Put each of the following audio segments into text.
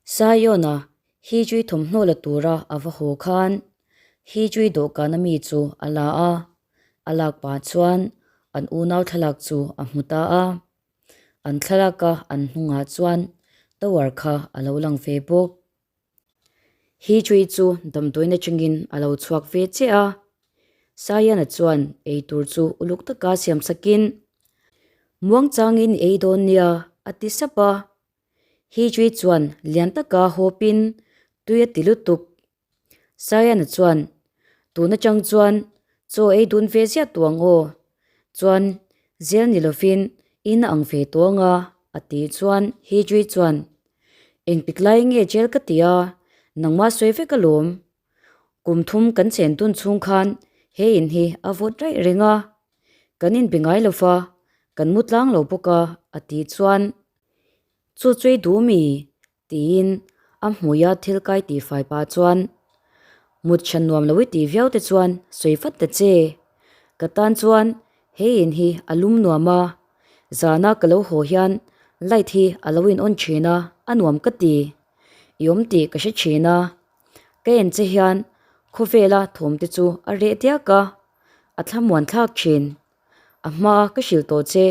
Saiona Hijui thawmhnaw la tura a va haw khan Hijui dawhkana mi chu a la a, a lak pah chuan an unau thlalak chu a hmu ta a. An thlalaka an hnungah chuan tower kha a lo lang ve bawk. Hijui chu damdawiin atangin a lo chhuak ve chiah a, Saiana chuan eitur chu uluk taka siam sakin, Muangchangin i ei dawn nia a ti sap a. Hijui chuan lian taka hawpin tui a ti lutuk. Saiana chuan, Tun atang chuan chaw ei dun ve ziah tawh ang aw. Chuan zel ni lovin in a ang ve tawh ang a, a tih chuan Hijui chuan, Engtik lai nge jail ka ti a, nangmah sawi vek alawm. Kum thum kan chen dun chhung khan he in hi a vawt raih reng a, kan inbe ngai lo va, kan mu tlang lo bawk a, a tih chuan, Chu chui duh mi? tiin a hmuia thil kai tih fai pah chuan, Mut chhan nuam lo i tih viau te chuan sawi vat ta che. Ka tan chuan he in hi a lum nuam a, zana ka lo haw hian light hi a lo in on thin a, a nuam ka ti. I awm tih ka hre thin a, ka en che hian khawvela thawm te chu a reh diak a, a thlamuan thlak thin. A hma ka hrilh tawh che.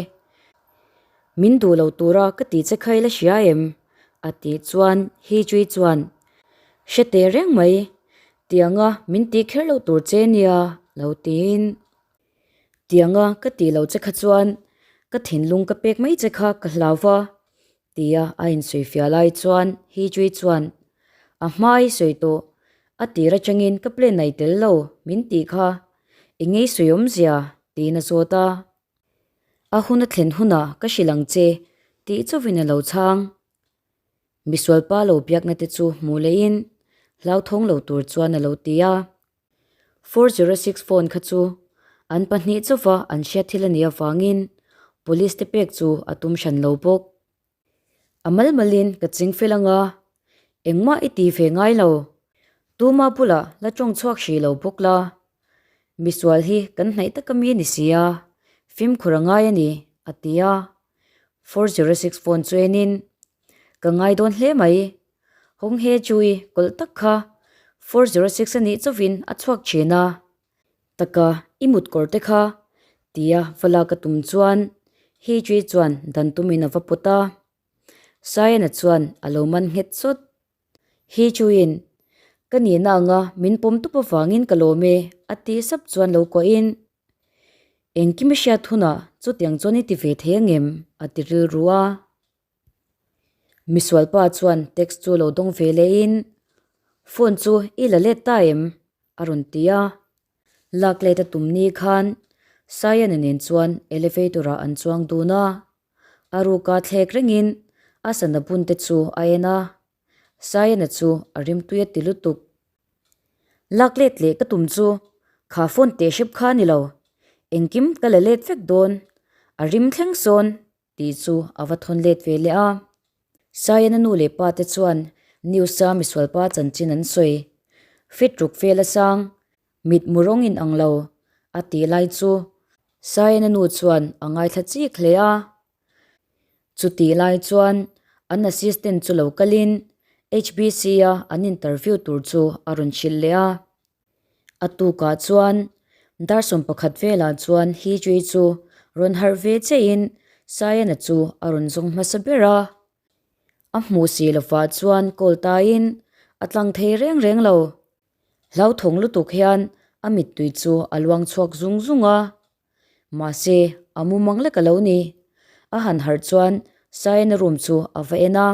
Min duh lo tura ka tih che kha i la hria em? A tih chuan Hijui chuan, Hre teh reng mai, tianga min tih kher loh tur che nia lo tiin. Tianga ka tih loh che kha chuan ka thinlung ka pek mai che kha ka hlau va, tia a insawifiah lai chuan Hijui chuan, A hma i sawi tawh, a tir atangin ka plan ai tel lo min tih kha, i ngei sawi awmzia tiin a zawt a. A hun a thlen hunah ka hrilh ang che tih chauhin a lo chhang. Misualpa lo biakna te chu hmuh lehin hlauthawng lo tur chuan a lo ti a. 406 phone kha chu an pahnih chauva an hriat thil a nih avangin police te pek chu a tum hran lo bawk. A mal malin ka ching fel anga, engmah i ti ve ngai lo. Tuma bulah la tawng chhuak hrih lo bawk la. Misual hi kan hnaih taka mi a ni si a, fimkhur a ngai a ni, a ti a. 406 phone chu enin, Ka ngai dawn hle mai. Hawng he chui kawlh tak kha 406 a nih chauhin a chhuak thin a. Taka i mut kawr te kha tia va lak a tum chuan Hijri chuan dan tumin a va pawt a. Sayana chuan a lo man nghet chawt. Hijriin ka nihna anga min pawm tup avangin ka lawm e a tih sap chuan lo kuahin engkim i hriat hunah chutiang chuan i ti ve thei angem a ti rilru a. Misualpa chuan text chu lo dawng ve lehin phone chu i la let ta em? a rawn ti a. Lak let a tum ni khan Sayana nen chuan elevator ah an chuang dun a. A ruka thlek rengin a sana bun te chu a en a. Sayana chu a rimtui a ti lutuk. Lak let leh ka tum chu kha phone teh hrep kha a ni lo. Engkim ka la let vek dawn. A rim thleng sawn tih chu a va thawn let ve leh a. Saiana nu leh pa te chuan news a misual pa chanchin an sawi. Fit ruk vel a sang, mit mu rawng in ang lo, a tih lai chu Saiana nu chuan a ngaithla chik hle a. Chutih lai chuan an assistant chu lo kalin HBC a an interview tur chu a rawn hrilh leh a. A tukah chuan dar 11 velah chuan Hijri chu rawn harh ve chiahin Sayana chu a rawn zawng hmasa ber a. A hmuh si lovah chuan call taiin a tlang thei reng reng lo. Hlauthawng lutuk hian a mittui chu a luang chhuak zung zung a. Mahse, a mumang lek a lo ni. A han harh chuan Sayana room chu a va en a.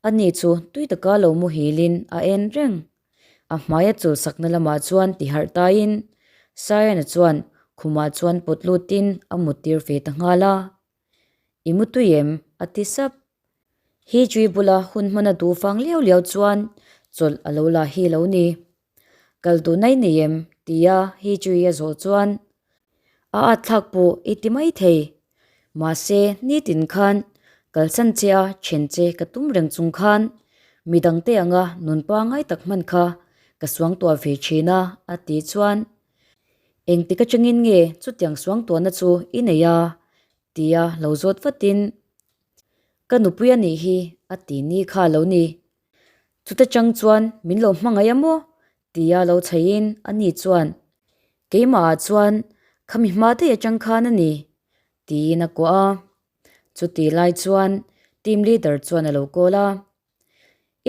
Ani chu tui taka lo muhilin a en reng. A hmaia chulsakna lamah chuan ti harh taiin Sayana chuan khumah chuan pawt lutin a muttir ve ta nghal a. I mu tui em? a ti sap. Hi chui bula hun hmana duh vang liau liau chuan chawlh a lo la hi lo ni. Kal duh nai nei em? tia hi chui a zawh chuan a at thlak pawh i ti mai thei. Mahse, nitin khan kalsan che a then che ka tum reng chung khan midangte anga nun pangai tak hman kha ka suangtuah ve thin a, a tih chuan engtik atangin nge chutiang suangtuahna chu i nei a? tia lo zawt vatin ka nupui a nih hi a ti ni kha lo ni. Chuta chang chuan min lo hmangaih a maw? tia lo chhaiin ani chuan, Keimahah chuan khami hma daih atang khan a ni, tiin a kuah a. Chuti lai chuan team leader chuan a lo call a,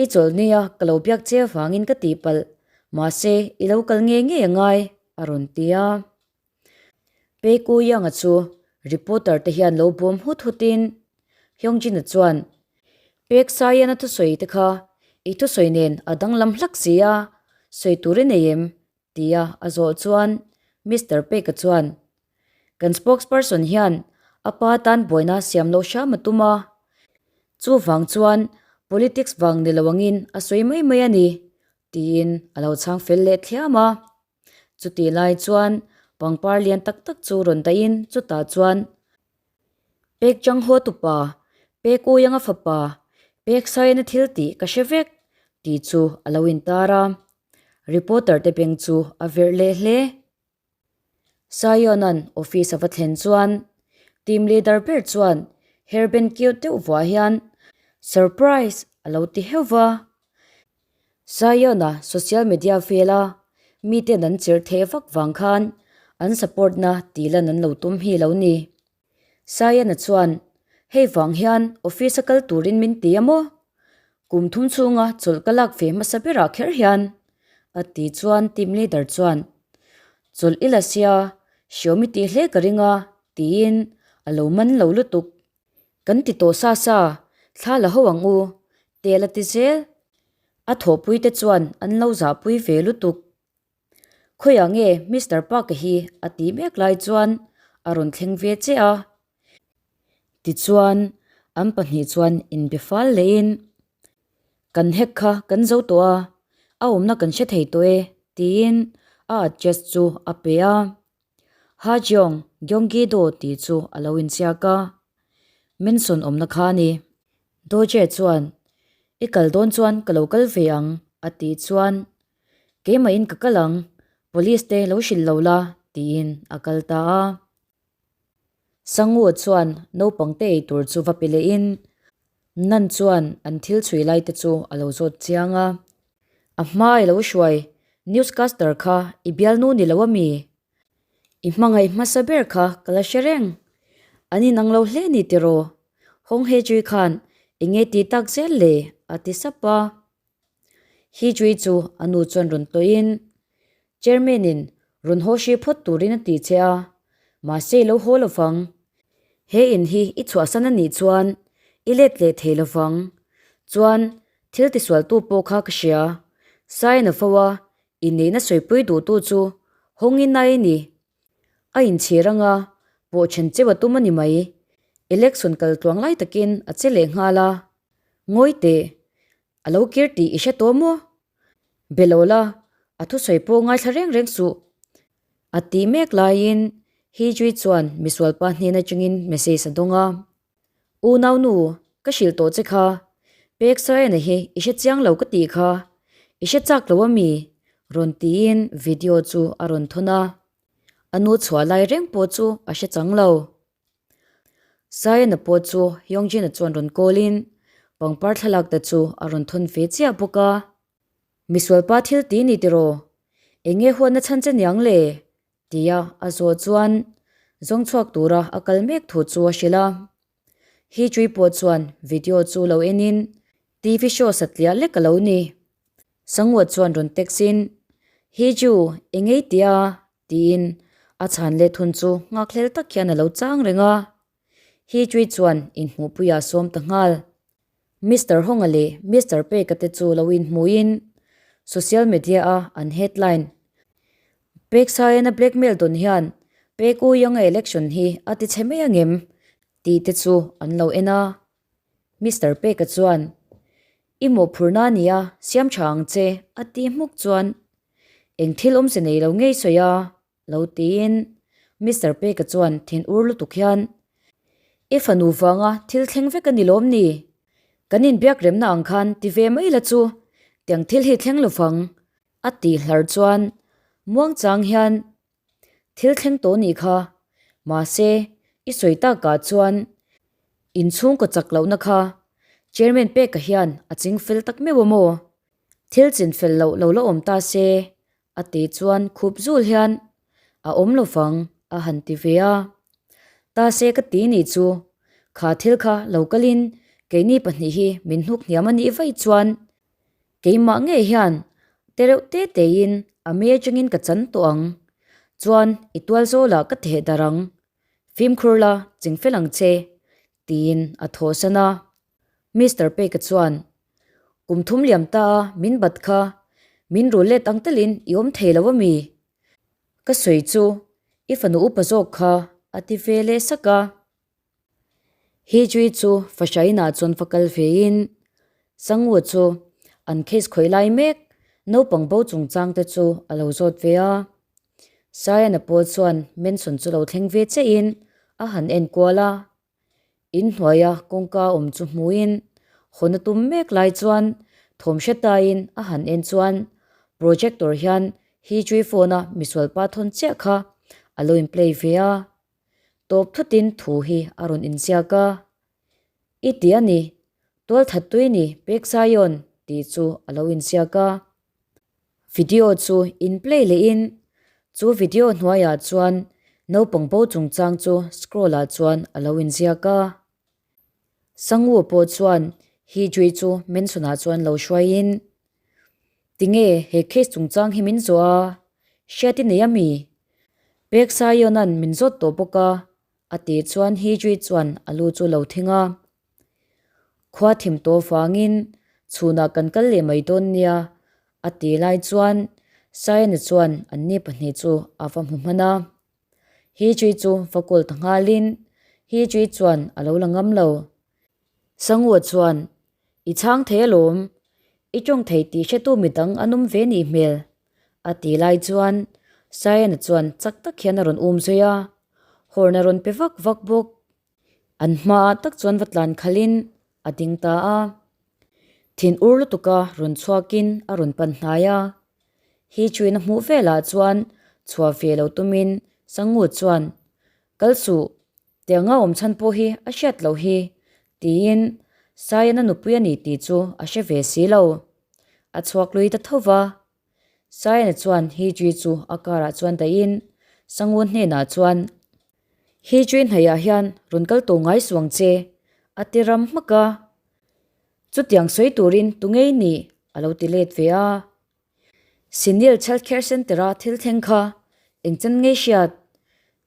I chawlhnia ka lo biak che avangin ka tihpalh, mahse i lo kal ngei ngei a ngai, a rawn ti a. Peiku Yang-a chu reporter te hian lo bawm hut hutin Hyungjin-a chuan, Pek Saiyan-a thusawi te kha i thusawi nen a danglam hlak si a, sawi tur i nei em? tia a zawh chuan Mister Peka chuan, Kan spokesperson hian a pa tan buaina siam loh hram a tum a, chuvang chuan politics vang ni lo angin a sawi mai mai a ni, tiin a lo chhang fel leh thliam a. Chutih lai chuan pangpar lian tak tak chu rawn dahin chutah chuan Pek Chang Ho tupa, Pek U Yang-a fapa, Pek Saiana thil tih ka hre vek tih chu a lo intar a. Reporter te beng chu a verh leh hle. Saiona'n office a va thlen chuan team leader ber chuan hairband cute deuh vuah hian Surprise! a lo ti heuh va. Saiona social media vela miten an chirh theh vak vang khan an support na tih lan an lo tum hi lo ni. Saiona chuan hei vang hian office a kal turin min ti a maw? Kum thum chhunga chawlh ka lak ve hmasa berah kher hian a ti chuan team leader chuan chawlh i la sia hriawm i tih hle ka ring a tiin a lo man lo lutuk. Kan ti tawh sa sa, thla la ho ang u, tel a ti zel. A thawhpui te chuan an lo zahpui ve lutuk. Khawiah nge Mister Park-a hi a ti mek lai chuan a rawn thleng ve che a. Tichuan, an pahnih chuan inbe fal lehin, Kan hack kha kan zo tawh a, a awmna kan hre thei tawh e, tiin a address chu a pe a. Ha Jeong, Gyeonggi Do tih chu a lo inchiak a, Mansion awmna kha a ni. Doje chuan, I kal dawn chuan ka lo kal ve ang, a tih chuan, Keimahin ka kal ang, police te lo hrilh lo la, tiin a kal ta a. Sangwoo chuan naupang te ei tur chu va pe lehin, Nan chuan an thil chhui lai te chu a lo zawt chiang a. A hma i lo hruai, newscaster kha i bialnu ni lo a mi? I hmangaih hmasa ber kha ka la hre reng. An inang lo hle ni tiraw? Hong Hee Chui khan eng nge ti tak zel le? a ti sap a. Hee Chui chu a nu chuan rawn tawhin, Chairman-in rawn haw hri phawt turin a ti che a, mahse i lo haw lo vang. He in hi i chhuahsan a nih chuan i let leh thei lo vang. Chuan thil tisualtu pawh kha ka hria. Sain a fo a, inneihna sawipui duhtu chu hawngin a i ni. A inchhir anga pawh then cheu a tum a ni mai. Election kal tluang lai takin a che leh nghal a. Ngawi teh, a lo kir tih i hre tawh maw? Be lo la, a thusawi pawh ngaithla reng reng suh. A tih mek laiin Hijri chuan misualpa hnen atangin message a dawng a. Unau nu, ka hrilh tawh che kha. Pek Saena hi i hre chiang lo ka tih kha. I hre chak lo a mi? Rawn tiin video chu a rawn thawn a. A nu chhuah lai reng pawh chu a hre chang lo. Saena pawh chu Hyungjin-a chuan rawn call in pangpar thlalak te chu a rawn thawn ve chiah bawk a. Misualpa thil ti ni tiraw? Eng nge huatna chhan che niang le? Tia a zawh chuan zawng chhuak tura a kal mek thu chu a hrilh a. Hi Chui pawh chuan video chu lo enin TV show satliah lek a lo ni. Sangwa chuan rawn text in, Hi Ju, eng ei tia? Tiin a chhan leh thun chu nghakhlel tak hian a lo chang reng a. Hi Chui chuan inhmuhpuiah a sawm ta nghal. Mister Honga leh Mister Peka te chu lo inhmuhin social media a an headline Pek Saiana blackmail dawn hian Pek U Young-a election hi a ti chhe mai angem tih te chu an lo en a. Mister Peka chuan I mawhphurhna a nia, siam tha ang che a ti hmuk chuan eng thil awmze nei lo ngei sawi a. Lo tiin Mister Peka chuan thin ur lutuk hian, I fanu vanga thil thleng vek a ni lawm ni? Kan inbiak remna ang khan ti ve mai la chu, tiang thil hi thleng lo vang, a tih hlar chuan muangchang hian thil thleng tawh nih kha, mahse i sawi takah chuan inchhungkaw chak lohna kha Chairman Peka hian a ching fel tak meuh a maw? Thil chinfel loh lo la awm ta se, a ti chuan khup zul hian a awm lo vang a han ti ve a. Ta se ka ti nih chu, kha thil kha lo kalin keini pahnih hi min hnuk hniam a nih vaih chuan keimah ngei hian te reuh te tein a me atangin ka chan tawh ang. Chuan i tual zawlah ka theh darh ang. Fimkhur la chingfel ang che, tiin a thawhsan a. Mister Peka chuan, Kum thum liam ta a, min bat kha. Min rul let ang telin i awm thei lo a mi? Ka sawi chu i fanu upa zawk kha a ti ve leh sak a. Hijui chu fahrainah chuan va kal vein Sangwu chu an case khawih lai mek naupang bo chungchang te chu a lo zawt ve a. Sayana pawh chuan Manson chu lo thleng ve chiahin a han en kual a. In hnuaia kawngka awm chu hmuin hawn a tum mek lai chuan thawm hre taiin a han en chuan projector hian hi chui phone a misual pa thawn chiah kha a lo in play ve a, tawp thutin thu hi a rawn inziak a, I ti a ni, tualthat tui ni pek Zion tih chu a lo inziak a. Video chu in play lehin chu video hnuaiah chuan naupang bo chungchang chu scroll ah chuan a lo inziak a. Sangwu pawh chuan Hee Jui chu Mansion ah chuan lo hruaiin, Tinge he case chungchang hi min zawh a, hriat i nei a mi? Pek Saiona'n min zawt tawh bawk a, a tih chuan Hee Jui chuan a lu chu lo thing a. Khua thim tawh vangin chhunah kan kal leh mai dawn nia a ti lai chuan Sayana chuan anni pahnih chu a va hmu hman a. Hi Chui chu va call ta nghalin Hi Chui chuan a lo la ngam lo. Sangua chuan, I chhang thei alawm, i tawng thei tih hretu midang an awm ve nih hmel a ti lai chuan Sayana chuan chak tak hian a rawn um zui a, horn a rawn pe vak vak bawk. An hmaah tak chuan va tlan khalhin a ding ta a. Thin ur lutuka rawn chhuakin a rawn pan hnai a. Hi chuin a hmuh velah chuan chhuah ve lo tumin Sangu chuan, Kal suh, tianga awm chhan pawh hi a hriat loh hi, tiin Saiana nupui a ni tih chu a hre ve si lo. A chhuak lui ta tho va. Saiana chuan Hi Chui chu a car ah chuan dahin Sangu hnenah chuan, Hi Chui hnaihah hian rawn kal tawh ngai suang che, a ti ram hmak a. Chutiang sawi turin tu ngei nih a lo ti let ve a. Senior Child Care Centre a thil thleng kha engchen ngei hriat?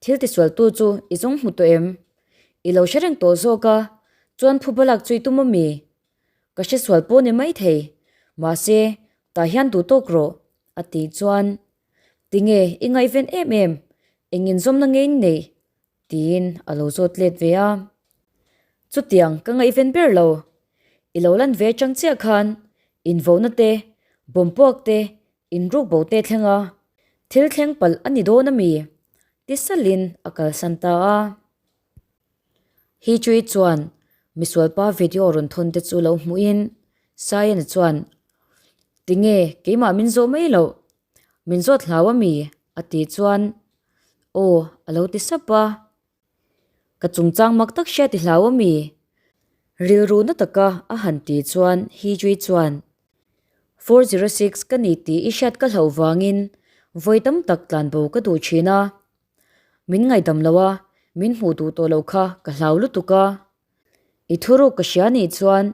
Thil tisualtu chu i zawng hmu tawh em? I lo hre reng tawh zawk a, chuan phuba lak chu i tum ami? Ka hre sual pawh ni mai thei, mahse tah hian duh tawk rawh, a tih chuan, Tinge i ngaihven em em, eng inzawmna nge in neih? tiin a lo zawt let ve a. Chutiang ka ngaihven ber lo, i lo lan ve atang chiah khan invohna te, bawmpuak te, inruk bo te thleng a, thil thleng palh a ni dawn ami? ti salin a kalsan ta a. Hi Chui chuan misualpa video rawn thawn te chu lo hmuhin Sayana chuan, Tinge keimah min zawh mai loh? Min zawt hlau ami? a tih chuan, Aw a lo ti sap a. Ka chungchang mak tak hriat i hlau ami? Rilru na taka a han tih chuan Hi Chui chuan, 406 ka ni tih i hriat ka hlauh vangin vawi tam tak tlanbo ka duh thin a. Min ngaihdam lo a, min hmuh duh tawh loh kha ka hlau lutuk a. I thuruk ka hria nih chuan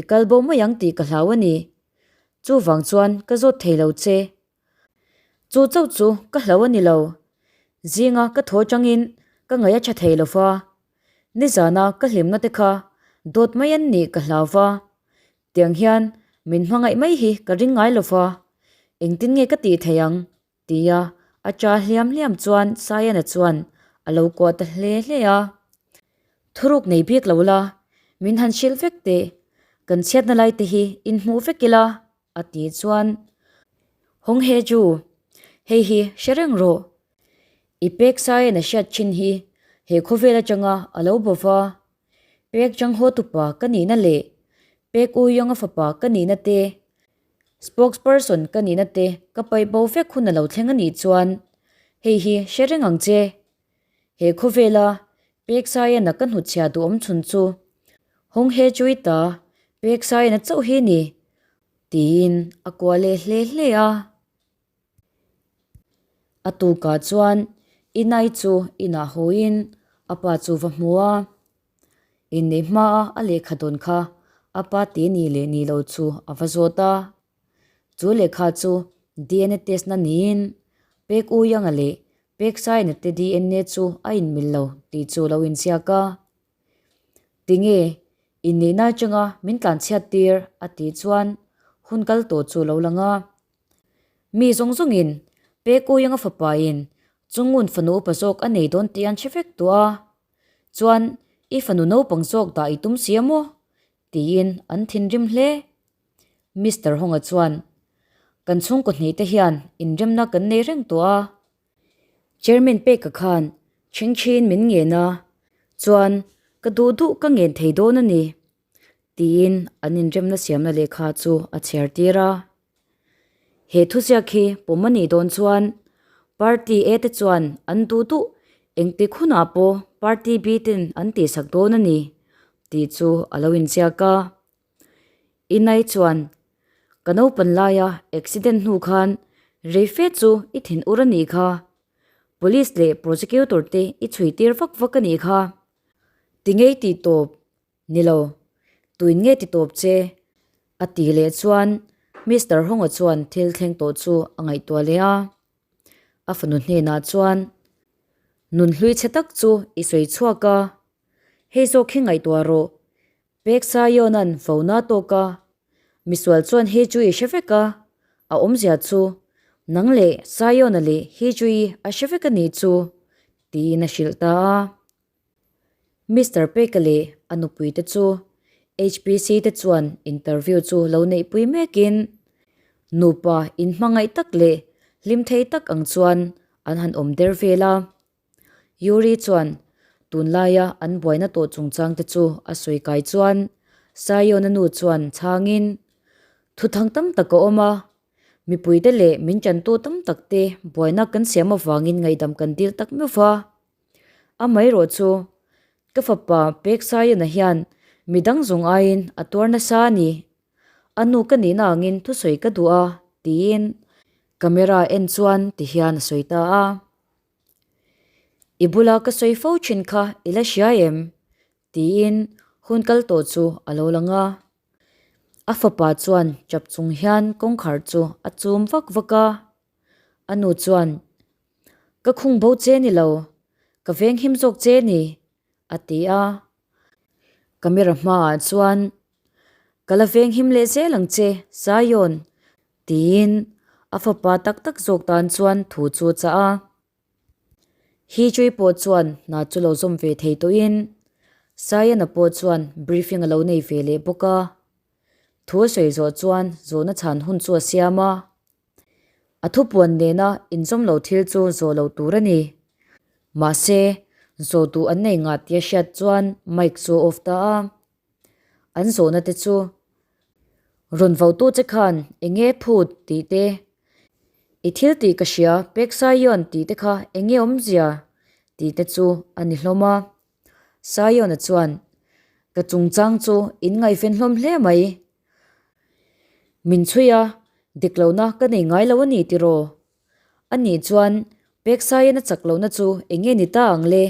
i kal bo mai ang tih ka hlau a ni. Chuvang chuan ka zawt thei lo che. Chu chauh chu ka hlau a ni lo. Zinga ka thaw changin ka ngaih a tha thei lo va. Nizana ka hlimna te kha dawt mai an nih ka hlau va. Tiang hian min hmangaih mai hi ka ring ngai lo va. Engtin nge ka tih theih ang? Tia a cha hliam hliam chuan Sayana chuan a lo kuah ta hle hle a. Thuruk nei bik lo la, min han hrilh vek teh, kan chhiatna lai te hi inhmuh vek ila, a ti chuan Hawng He Ju, hei hi hre reng rawh. I pek Sayana hriat thin hi he khawvel atanga a lo bo va, pek chang haw tupa ka nihna leh pek U Yonga fapa ka nihna te Spokesperson ka nihna te ka paih bo vek hun a lo thleng a nih chuan hei hi hre reng ang che. He khawvela pek saiana ka hnutchhiah duhawm chhun chu Hong He Chui ta pek saiana chauh hi ni. Tiin a kuah leh hle hle a. A tukah chuan Inai chu inah hawiin a pa chu va hmu a. Inneih hmaa a lehkha dawn kha a pa ti ni leh ni lo chu a va zawt a. Chu lehkha chu DNA test na niin Pek U Yang-a leh Pek Saina te DNA chu a inmil lo tih chu lo inziak a. Tinge inneihna atanga min tlanchhiat tir a tih chuan hun kal tawh chu lo lang a. Mi zawng zawngin Pek U Yang-a fapain Chungun fanu upa zawk a nei dawn tih an hre vek tawh a. Chuan i fanu naupang zawk dah i tum si a maw? tiin an thinrim hle. Mister Honga chuan, Kan chhungkaw hnih te hian inremna kan nei reng tawh a. Chairman Peka khan chhingchhin min ngen a, chuan ka duh duh ka ngen thei dawn a ni, tiin an inremna siamna lehkha chu a chhiar tir a. He thuziak hi pawm a nih dawn chuan Party A te chuan an duh duh engtik hunah pawh Party B ten an tihsak dawn a ni tih chu a lo inziak a. Inai chuan, Ka naupan laia accident hnu khan rei fe chu i thin ur a nih kha. Police leh prosecutor te i chhui tir vak vak a nih kha. Ti ngei tih tawp Ni lo, tuin nge ti tawp che? A ti leh chuan Mister Honga chuan thil thleng tawh chu a ngaihtuah leh a. A fanu hnenah chuan, Nun hlui chhe tak chu i sawi chhuak a, hei zawk hi ngaihtuah rawh. Pek Saiona'n vona tawk a, misual chuan hei chu i hre vek a, a awmzia chu nang leh Saiona leh hei chu i a hre vek a nih chu, tiin a hrilh ta a. Mister Peka leh a nupui te chu HPC te chuan interview chu lo neihpui mekin nupa inhmangaih tak leh hlim thei tak ang chuan an han awm der vel a. Yuri chuan tunlaia an buaina tawh chungchang te chu a sawi kai chuan Sayona nu chuan chhangin thuthang tam tak a awm a, mipuite leh min tantu tam tak te buaina kan siam avangin ngaihdam kan dil tak meuh va. Amaherawh chu, ka fapa Peksaiana hian midang zawng aiin a tuar nasa a ni. A nu ka nihna angin thusawi ka duh a, tiin camera en chuan tihian a sawi ta a. I bula ka sawi fo thin kha i la hria em? tiin hun kal tawh chu a lo lang a. A fapa chuan chap chung hian kawngkhar chu a chum vak vak a. A nu chuan, Ka khung bo che ni lo, ka veng him zawk che ni, a ti a. Camera hmaah chuan, Ka la veng him leh zel ang che, Zion, tiin a fapa tak tak zawk tan chuan thu chu a chah a. Hijui pawh chuan hna chu lo zawm ve thei tawhin Sayana pawh chuan briefing a lo nei ve leh bawk a. Thu a sawi zawh chuan zawhna chhan hun chu a siam a. A thupuan nena inzawm lo thil chu zawh loh tur a ni. Mahse, zawh duh an nei ngah tia hriat chuan mic chu a off ta a. An zawhna te chu, Rawn vautu che khan eng nge phut tih te, I thil tih ka hria pek Saion tih te kha eng nge awmzia tih te chu a ni hlawm a. Saion-a chuan, Ka chungchang chu in ngaihven hlawm hle mai. Min chhui a, dik lohna ka nei ngai lo a ni tiraw? A nih chuan pek Saion-a chak lohna chu eng nge ni ta ang le?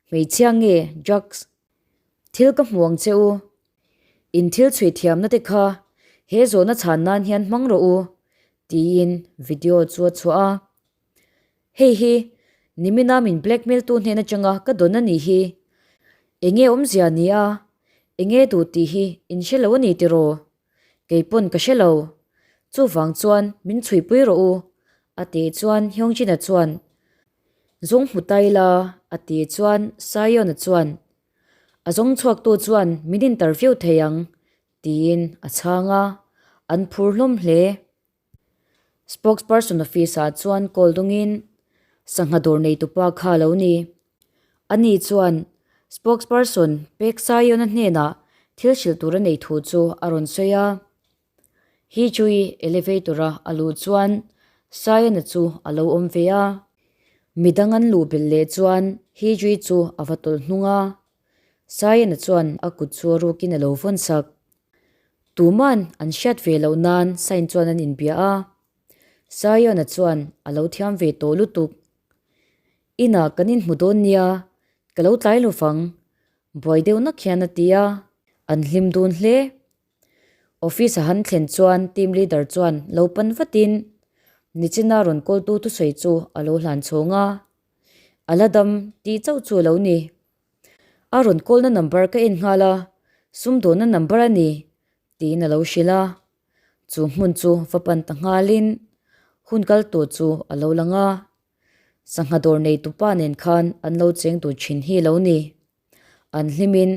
Hmeichhia nge drugs? Thil ka hmu ang che u. In thil chhui thiamna te kha he zawhna chhan nan hian hmang rawh u, tiin video chu a chhuah a. Hei hi nimina min blackmail tu hnen atanga ka dawn a nih hi. Enge awmzia ni a, enge duh tih hi in hre lo a ni tiraw? Kei pawn ka hre lo. Chuvang chuan min chhuipui rawh u, a tih chuan Hyungjin-a chuan Zawng hmu ta ila, a tih chuan Sayona chuan, A zawng chhuaktu chuan min interview thei ang, tiin a chhang a, an phur hlawm hle. Spokesperson office-ah chuan call dawngin sangha dawr neitupa kha a lo ni. Ani chuan spokesperson Pek Sayona hnenah thil hrilh tur a nei thu chu a rawn sawi a. Hi chui elevator a a luh chuan Sayana chu a lo awm ve a. Midang an luh belh leh chuan Hi chui chu a va tawlh hnung a. Sayana chuan a kut chu a rukin a lo vawn sak. Tuman an hriat ve loh nan sign chuan an inbia a. Zion-a chuan a lo thiam ve tawh lutuk. Inah kan inhmu dawn nia, ka lo tlai lo vang, buai deuh nak hian a ti a, an hlim dun hle. Office a han thlen chuan team leader chuan lo pan vatin Nichina rawn kawltu thusawi chu a lo hlan chhawng a, a la dam tih chauh chu a lo ni. A rawn kawlna number ka en nghal a, sumdawnna number a ni tiin a lo hrilh a. Chu hmun chu va pan ta nghalin hun kal tawh chu a lo lang a, sangha dawr nei tupa nen khan an lo cheng dun thin hi a lo ni. An hlimin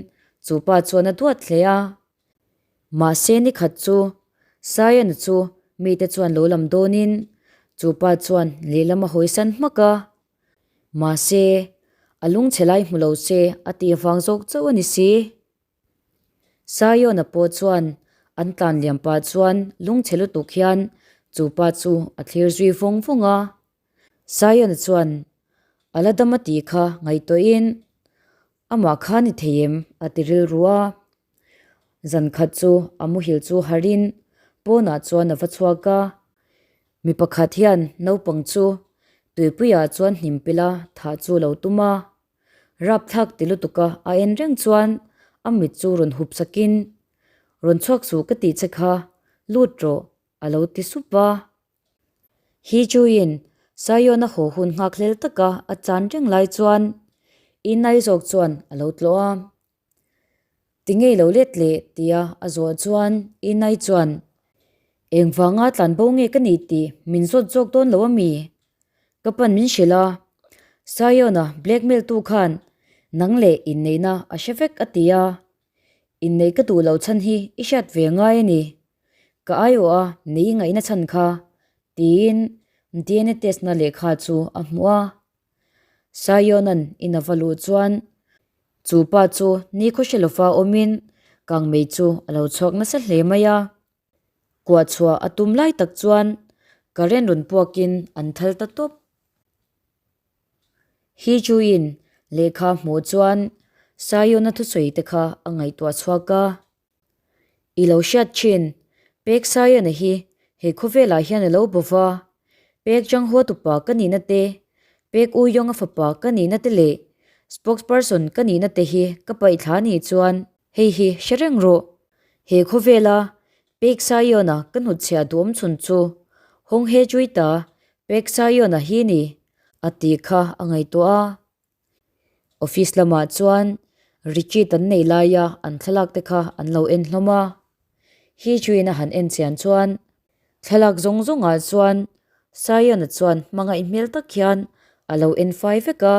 chu pa chuan a duat hle a. Mahse ni khat chu Sayana chu mite chuan lo lam dawnin chu pa chuan lehlam a hawisan hmak a. Mahse a lungchhe lai hmu lo se a tih vang zawk chauh a ni si. Sayona pawh chuan an tlan liam pah chuan lungchhe lutuk hian chu pa chu a thlir zui vawng vawng a. Sayona chuan a la dam a tih kha ngaihtuahin amah kha ni thei em a ti rilru a. Zan khat chu a muhil chu harin pawnah chuan a va chhuak a. Mi pakhat hian naupang chu tuipuiah chuan hnim pila thah chu lo tum a. Rapthlak ti lutuk a a en reng chuan a mit chu rawn hup sakin, Rawn chhuak suh ka tih che kha, lut rawh, a lo ti sup a. Hi Chuin Zion a haw hun nghak hlel taka a chan reng lai chuan Inai zawk chuan a lo tlawh a. Ti ngei lo let leh tia a zawh chuan Inai chuan, Engvanga tlanbo nge ka nih tih min zawt zawk dawn lo ami? Ka pan min hrilh a, Zion-a blackmail tu khan nang leh inneihna a hre vek a ti a, inneih ka duh loh chhan hi i hriat ve ngai a ni. Ka aiawh a nei ngaihna chhan kha tiin DNA test na lehkha chu a hmu a. Zion-a'n in a va luh chuan chu pa chu nikhaw hre lova awmin kangmei chu a lo chhuak nasa hle mai a. Kuah chhuah a tum lai tak chuan current rawn puakin an thal ta tawp. Hi Chuin lehkha hmuh chuan Zion-a thusawi te kha a ngaihtuah chhuak a. I lo hriat thin, Pek Zion-a hi he khawvelah hian a lo bo va, Pek Changho tupa ka nihna te, Pek U Yong-a fapa ka nihna te leh spokesperson ka nihna te hi ka paih thla nih chuan hei hi hre reng rawh. He khawvela Pek Zion-a ka hnutchhiah duhawm chhun chu Hong He Chui ta Pek Zion-a hi ni, a tih kha a ngaihtuah a. Office lamah chuan retreat an nei laia an thlalak te kha an lo en hlawm a. Hi Chuin a han en chian chuan thlalak zawng zawngah chuan Zion-a chuan hmangaih hmel tak hian a lo en fai vek a,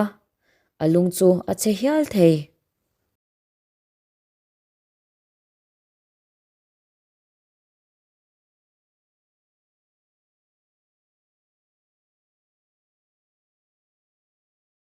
a lung chu a che hial thei.